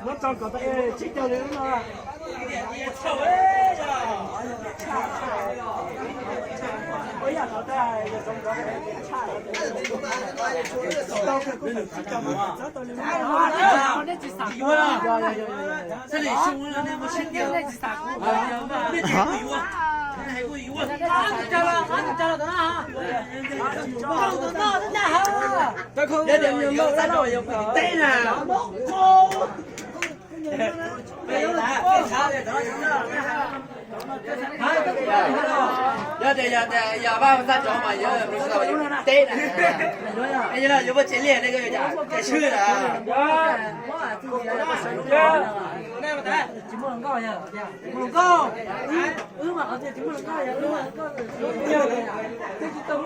Muab tso kom tau tsib caug li lub no. Yog tias yog Vaj Xaj Tsov mas yuav teb na. Yuav muaj tsev liaj ne, koj yuav cas, cas swb na. Tsis muaj hluas nkauj, wb mas qhov tias tsis muaj hluas nkauj, yog wb muaj hluas nkauj, twb tsis tau